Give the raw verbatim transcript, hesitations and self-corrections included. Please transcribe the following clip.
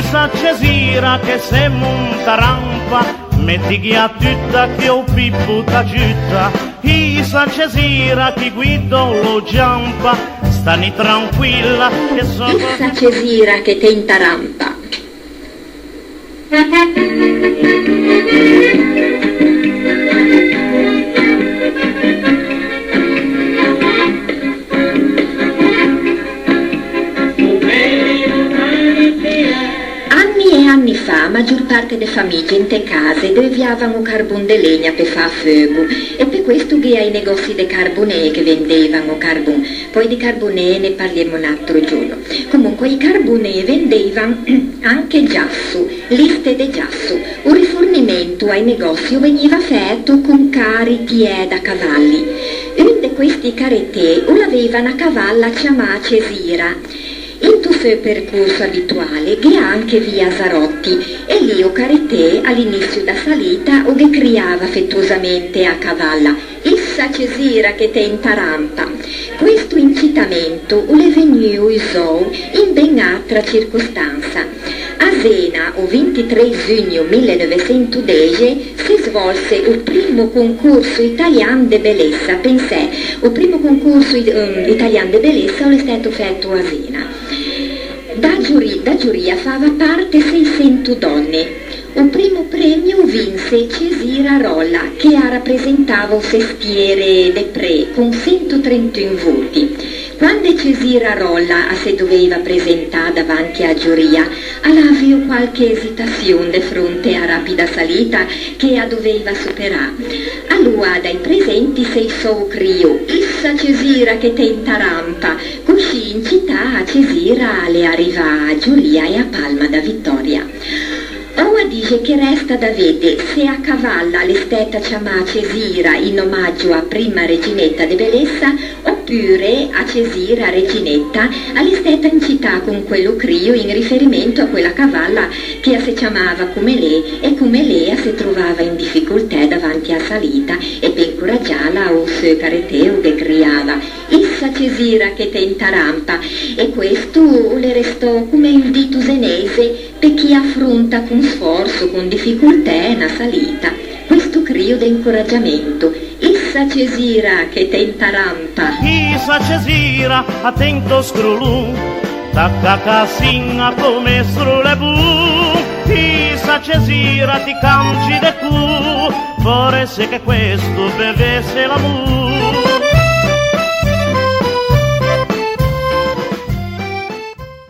Sa Cesira che se monta rampa, mettighe a tuta che o Pippo t'agiuta. Isa Cesira chi guido lo giampa, stani tranquilla che so... Isa Cesira che te intarampa. Anni e anni fa, a magior parte de famigge inte case deuviavan o carbon de legna pe fâ feugo, e pe questo gh'ea i negozi de carbonee che vendevan o carbon. Poi di carbonee ne parliemo un altro giorno. Comunque, i carbonee vendevan anche giasso, liste de giasso. O rifornimento ai negozi o vegniva fæto con cari tiæ da cavalli. Un de questi caretee o l'aveva na cavalla ciamâ Cesira. Into seu percorso abituale gh'ea anche via Zarotti, e lì o caretee, à l'inisio da salita, o ghe criava afetuosamente a cavalla: "Issa Cesira che te intarampa!" Questo incitamento o l'é vegnuo usou in ben atra circostansa. A Zena, o vintitré zugno millenovesentodece, se svolse o primo concorso italian de belessa. Pensæ, o primo concorso it-, ehm, italian de belessa o l'é stæto fæto a Zena. Da giuri-, da giuria fava parte seisento dònne. O primo premio o vinse Cesira Rolla, che a rapresentava o sestiere de Prê, con sento trentun voti. Quande Cesira Rolla a se doveiva presentâ davanti a-a giuria, a l'à avuo qualche esitazion de fronte a-a rapida salita che a doveiva superâ. Aloa dai presenti se issò o crio: "Issa Cesira che te intarampa!" Cuscì in cità a Cesira a l'é arrivâ a-a giuria e a palma da vitòria. Oua dixe che resta da vede se a cavalla a l'é stæta ciamâ Cesira in omaggio a-a primma reginetta de belessa, opure a Cesira reginetta a l'é stæta incitâ con quello crio in riferimento a quella cavalla che a se ciamava comme lê e comme lê a se trovava in difficoltæ davanti a-a salita, e pe incoraggiâla o seu caretee o ghe criava: "Issa Cesira che te intarampa!" E questo o l'é restò comme un dito zenese pe chi a afronta con sforso, con difficoltæ, na salita. Questo crio de incoraggiamento: "Issa Cesira che te intarampa!" Issa Cesira, attento scrolon, tacca casin-a comme strole bon. Issa Cesira, ti cangi de cor, forse che questo bevesse l'amor.